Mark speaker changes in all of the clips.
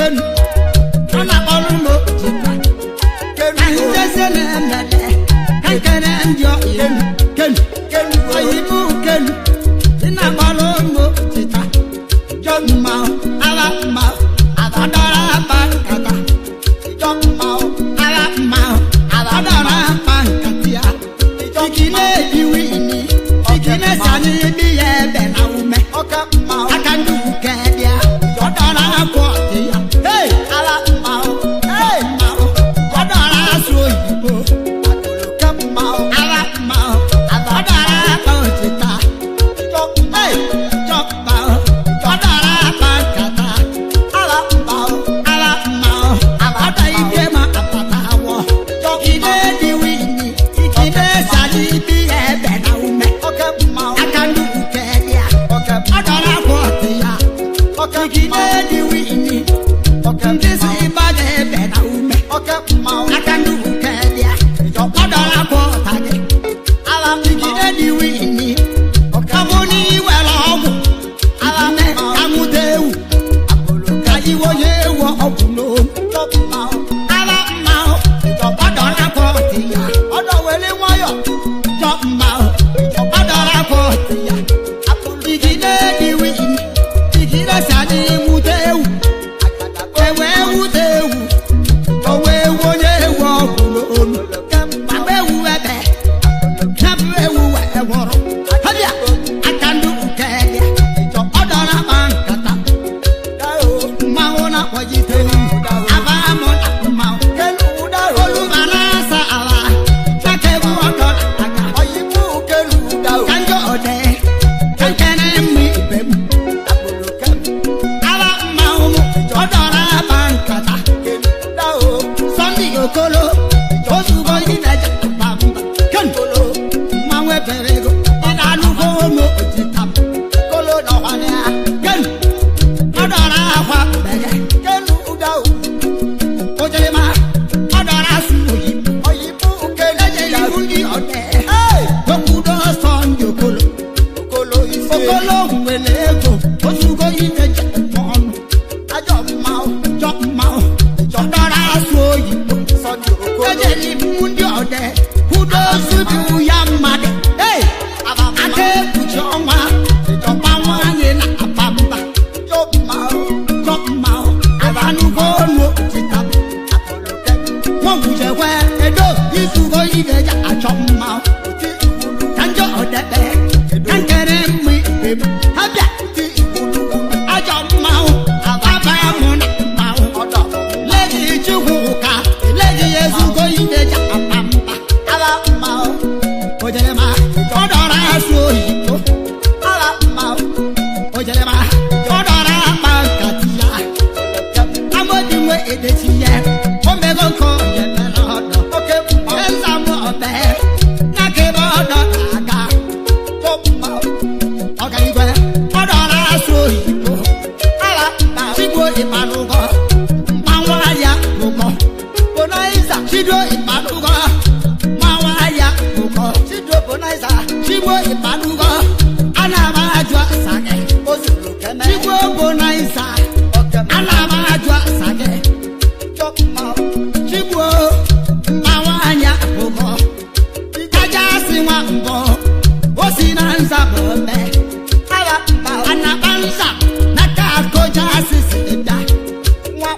Speaker 1: Kenu ọ na-akpọrọ m ojikwa
Speaker 2: Kenu
Speaker 1: ka njeze na-emele ka nkene ndị ọyị m. Kenu
Speaker 2: Kenu
Speaker 1: oyibo kenu ị na-akpọrọ m ojita jọ mma ala mma ọdọrọ akpa nkata
Speaker 2: Ijọ mma
Speaker 1: ala mma ọdọrọ akpa nkata ya igi na-ebiwi ini igi na-esi anyị bi ya ebe na ume
Speaker 2: Ọka mma
Speaker 1: aka ndị uke bịa ọdọrọ akwa ọdị ya. Hey!
Speaker 2: Ala mma
Speaker 1: Hey! Ọdọrọ asụ oyibo
Speaker 2: Akụlụke mma
Speaker 1: ala mma ọdọrọ akpa otita.
Speaker 2: Ijọ
Speaker 1: Hey! Chọpụta ọdọrọ akpa nkata
Speaker 2: ala mma
Speaker 1: ala mma ọdọ ike ma apata awọ ine diwi ini ine sali bi ebe na ume
Speaker 2: Ọka mma
Speaker 1: aka ndị uke bịa
Speaker 2: Ọka
Speaker 1: ọdọrọ akwa ọtị ya.
Speaker 2: Ọka
Speaker 1: Ine diwi ini
Speaker 2: Ọka
Speaker 1: ndị si ịgbaga ebe na ume
Speaker 2: Ọka mma
Speaker 1: aka ndị uke bịa ọdọrọ akwa ọta gị.
Speaker 2: Ala mma
Speaker 1: Ine diwi ini ọ bụ na iwere ọgwụ
Speaker 2: Ala
Speaker 1: ine
Speaker 2: mma
Speaker 1: ka nwute ewu
Speaker 2: Akụlụke
Speaker 1: ka iwe onye ewu ọgwụ n'olu.
Speaker 2: Ijọ mma
Speaker 1: Ala mma ọdọrọ akwa ọtị ya.
Speaker 2: Ọdọ wele nwayọ
Speaker 1: Jọ mma ọdọrọ akwa ọtị ya.
Speaker 2: Akụlụ
Speaker 1: Igi na-ediwi ini igi na-esi anyị nwute ewu
Speaker 2: Agada
Speaker 1: ewe nwute ewu owe ewu onye ewu ọgwụ n'olu.
Speaker 2: Akụlụke mma
Speaker 1: Agba ewu ebe na bụ ewu wee nwụrụ. Ha bịa aka ndị uke bịa
Speaker 2: Ijọ
Speaker 1: ọdọrọ akpa nkata
Speaker 2: dao
Speaker 1: mmanwụ na-akpọjite aba mụ na mmanwụ.
Speaker 2: Kenu dao
Speaker 1: Olúwa na-asa ala n'aka ewu ọdọ aka.
Speaker 2: Oyibo kenu dao
Speaker 1: Ka njọ ọdẹ ka nkene mma ibe m.
Speaker 2: Akụlụke
Speaker 1: Ala mmanwụ m ọdọrọ akpa nkata.
Speaker 2: kenu dao
Speaker 1: Sunday Okolo ozugbo ndị na-eje akpa mba. Kenu
Speaker 2: Kolo
Speaker 1: mmanwụ ebere ego ị na-alụgo ụmụ otita m.
Speaker 2: Kolo nọkwa na ya
Speaker 1: Kenu ọdọrọ akwa mbege
Speaker 2: Kenu dao
Speaker 1: ojelema ọdọrọ asụ oyibo.
Speaker 2: Oyibo kenu
Speaker 1: Eje
Speaker 2: dao
Speaker 1: ihu ndị ọdẹ
Speaker 2: Hey!
Speaker 1: okwudo Sunday Okolo.
Speaker 2: Okolo ise
Speaker 1: Okolo nwere ego ozugo ime njem ọnụ.
Speaker 2: Ajọ mma
Speaker 1: Jọ mmanwụ ọdọrọ asụ oyibo.
Speaker 2: Sunday Okolo
Speaker 1: Ejeli m ndị ọdẹ kwudo ozu dị ya mmadụ. Hey!
Speaker 2: Aba mma
Speaker 1: Aka ekpuchi ọnwa jọkwa nwaanyị na aba mba.
Speaker 2: Ijọ mma
Speaker 1: Jọ mmanwụ abanugo onu otita m.
Speaker 2: Akụlụke
Speaker 1: Nwagbujekwe edo izugo ibe ya achọ mmanwụ.
Speaker 2: Oti iwulu
Speaker 1: Ka njọ ọdẹkpe ka nkere mma ibe m. Ha bịa
Speaker 2: Oti iwulu
Speaker 1: ajọ mmanwụ ababa mụ na mmanwụ.
Speaker 2: Ọdọ
Speaker 1: Lẹ́yìn Chukwu ka lẹ́yìn ezugo ibe ya apa mba.
Speaker 2: Ala mma
Speaker 1: Ojelema ọdọrọ asụ oyibo.
Speaker 2: Ala mma
Speaker 1: Ojelema ọdọrọ akpa nkati ya. Amodi nwe edechi ya. Omego nke onye mere ọdọ.
Speaker 2: Oke mma
Speaker 1: Eza m ọbẹ n'aka ebe ọdọ na-aga.
Speaker 2: Ijọ mma
Speaker 1: Ọganigwe ọdọrọ asụ oyibo.
Speaker 2: Ala mma
Speaker 1: Chigbo ịkpanụgọ mmanwụ ya ụkọ.
Speaker 2: Bonaiza
Speaker 1: Chido ịkpanụgọ mmanwụ ya ụkọ.
Speaker 2: Chido Bonaiza
Speaker 1: Chigbo ịkpanụgọ ana m ajụ asa gị.
Speaker 2: Ozulu keme
Speaker 1: Chigbo Bonaiza
Speaker 2: Oke mma
Speaker 1: ana m ajụ asa gị.
Speaker 2: Ijọ mma
Speaker 1: Chigbo mmanwụ anya ụkọ. Kaja asị nwa mbọ o si na nza bụ ome.
Speaker 2: Ala mma
Speaker 1: Anakpa nza n'aka akọja asị si bịa.
Speaker 2: Nwa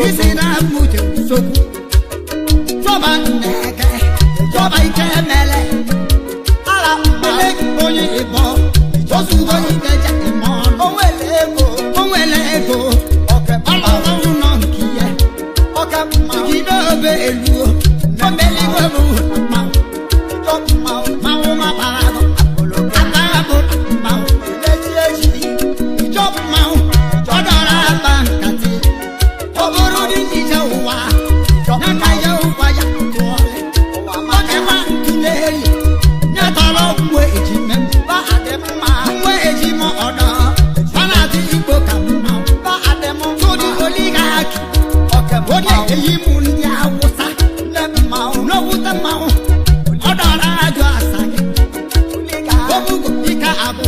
Speaker 1: Isi na mmuche nsogbu. Jọba nneke, jọba ike mele.
Speaker 2: Ala mma.
Speaker 1: Ele onye ịbọ, ozugo ike ja eme ọnụ.
Speaker 2: O nwere ego.
Speaker 1: O nwere ego,
Speaker 2: Oke mma.
Speaker 1: ọlọrọ ụlọ nke ihe.
Speaker 2: Oke mma.
Speaker 1: Jide obe eluo, omeligo bụ mmanwụ.
Speaker 2: Ijọ mma.
Speaker 1: Mmanwụ mabara agụ, aka bụ mmanwụ.
Speaker 2: Echi echi.
Speaker 1: Ijọ mmanwụ, ọ dọrọ akpa nkatị. Ọ bụrụ dị ije ụwa, ya ka ya ụwa ya tụọlị.
Speaker 2: Ụwa
Speaker 1: Oge nwa ntụleri, ya tọrọ mgbe ejime m.
Speaker 2: Ba adị mma.
Speaker 1: Mgbe ejime ọdọ, ọ na-adị igbo ka mmanwụ.
Speaker 2: Ba adị m
Speaker 1: Tụdị
Speaker 2: mma.
Speaker 1: oligaki,
Speaker 2: Oke mma.
Speaker 1: onye eyi m ndị Awụsa.
Speaker 2: Nne mma.
Speaker 1: N'owute mmanwụ, ọ dọrọ ajụ asa gị. Obugo ike abụ,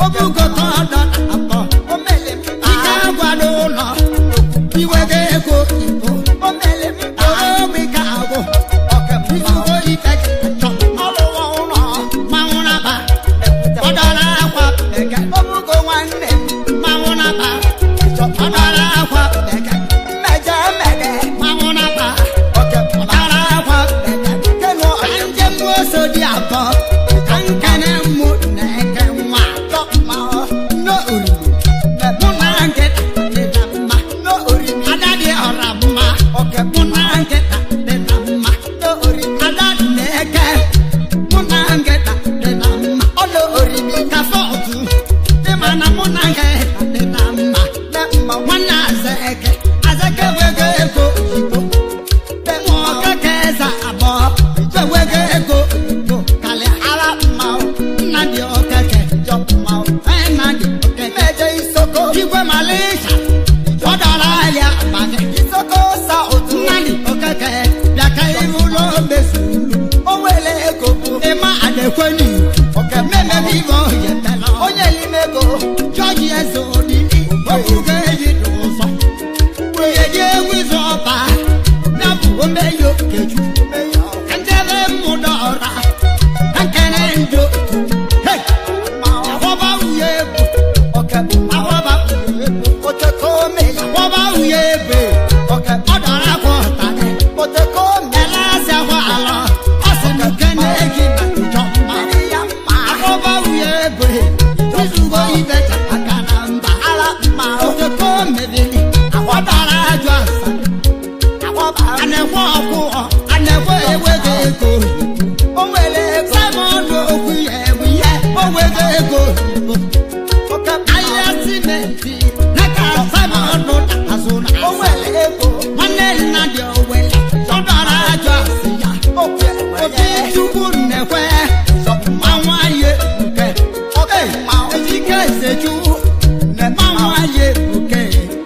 Speaker 1: obugo ka ọ dọ abụọ.
Speaker 2: O mele mma.
Speaker 1: Ike agwa n'ụlọ, iwega ego igbo.
Speaker 2: O mele mma.
Speaker 1: Obi ike agwụ,
Speaker 2: Oke mma.
Speaker 1: izugo ife achọ.
Speaker 2: Ọlụwa ụlọ.
Speaker 1: Mmanwụ naba, ọ dọrọ akwa bekee.
Speaker 2: Obugo nwanne m.
Speaker 1: Mmanwụ naba, ọ dọrọ akwa bekee.
Speaker 2: Mmeje mede.
Speaker 1: Mmanwụ naba,
Speaker 2: Oke
Speaker 1: ọ
Speaker 2: mma.
Speaker 1: dọrọ akwa bekee.
Speaker 2: Kenu
Speaker 1: Ka njem oso dị abụọ, ka nkene mụ na-eke nwa.
Speaker 2: ọjọ mma.
Speaker 1: Nne oriri, mụ na nkịta dịda mma.
Speaker 2: Nne orimi.
Speaker 1: Ada dị ọra mma,
Speaker 2: Oke
Speaker 1: mụ na nkịta dịda mma.
Speaker 2: Nne orimi.
Speaker 1: Ada na-eke, mụ na nkịta dịda mma.
Speaker 2: Ọlụ orimi.
Speaker 1: Ka fọtụ, ịma na mụ na nkịta dịda mma.
Speaker 2: Nne mma.
Speaker 1: Nwanne Azeke, Azeke wego ego oyibo. Ụmụ ọkeke eze abụọ, wewego ego oyibo karịa.
Speaker 2: Ala mma.
Speaker 1: Nnadị Okeke,
Speaker 2: Jọ mma.
Speaker 1: Nnadị Okeke.
Speaker 2: Mmeje isoko.
Speaker 1: Igwe Malaysia, ọ dọrọ ahịa abalị.
Speaker 2: Isoko sa otu.
Speaker 1: Nnadị Okeke, bịa ka iru ụlọ mezuru.
Speaker 2: O nwere ego bụ.
Speaker 1: Ịma adekwe n'iwu,
Speaker 2: Oke mma.
Speaker 1: mmemme ibe ohe tela.
Speaker 2: Onye n'ime ego.
Speaker 1: Jọji eze odili, okwugo eji dị ụzọ. Wee ji egwu ịzụ ọba, ya bụ omeyo Okechukwu. Ka njebe mmụda ọra, ka nkene ndị otu. Hey!
Speaker 2: Mma.
Speaker 1: Akwọba uye egwu,
Speaker 2: Oke mma.
Speaker 1: akwọba uye egwu,
Speaker 2: Oteko mele.
Speaker 1: akwọba uye egbe.
Speaker 2: Oke
Speaker 1: Ọ dọrọ akwa ọtadị.
Speaker 2: Oteko mele.
Speaker 1: Ele asị akwa alọ, ọ sị na nkene gị na njọ mma.
Speaker 2: Ya mma.
Speaker 1: Akwọba uye egbe, izugo ibe cha aka na mba.
Speaker 2: Ala mma.
Speaker 1: Oteko mebili, ọ dọrọ ajụ asa.
Speaker 2: Akwọba.
Speaker 1: A na-ekwe ọkwụ, a na-ekwe ewego ego.
Speaker 2: O nwere ego.
Speaker 1: Simon okwu ya egwu ihe, o wego ego oyibo.
Speaker 2: Oke mma.
Speaker 1: Ahịa simenti, n'aka Simon azụ na
Speaker 2: O nwere ego.
Speaker 1: nwanne nna dị owele, ọ dọrọ ajụ asị ya.
Speaker 2: Oke
Speaker 1: Obi Chukwu nnekwe, mmanwụ anyị ebuke.
Speaker 2: Oke mma.
Speaker 1: Ejike Ezechu, mmanwụ anyị ebuke.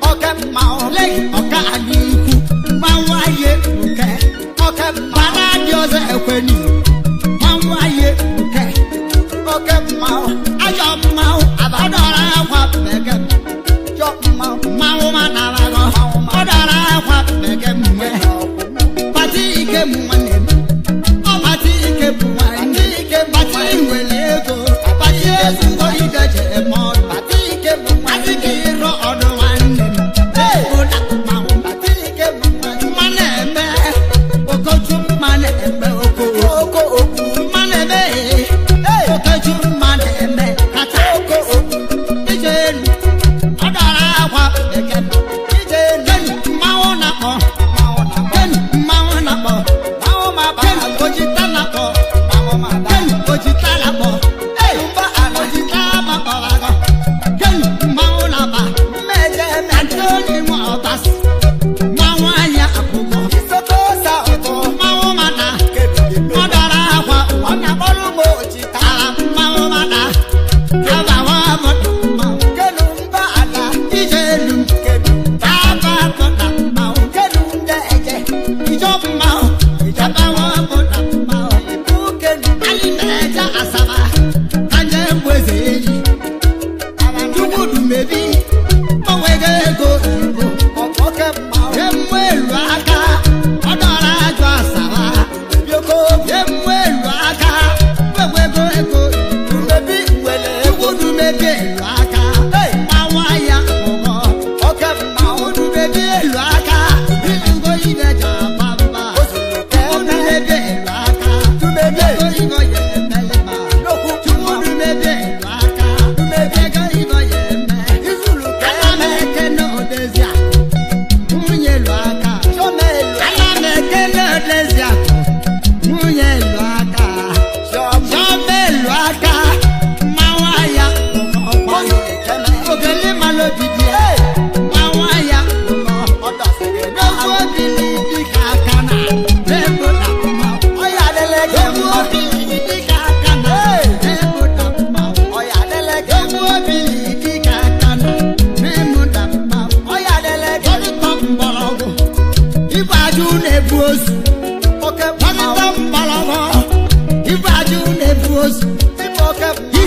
Speaker 2: Oke mma.
Speaker 1: Legi ọka anyị ikwu, mmanwụ anyị ebuke.
Speaker 2: Oke mma.
Speaker 1: Bara dị ọzọ ekweni, mmanwụ anyị ebuke.
Speaker 2: Oke mma.
Speaker 1: Ajọ mmanwụ, ọ dọrọ akwa bekee. Ibe ajụ na-ebu ozu.
Speaker 2: Oke
Speaker 1: Dọkịta
Speaker 2: mmanwụ.
Speaker 1: mgbọrọgwụ. Ibe ajụ na-ebu ozu.
Speaker 2: Ibe oke mmanwụ.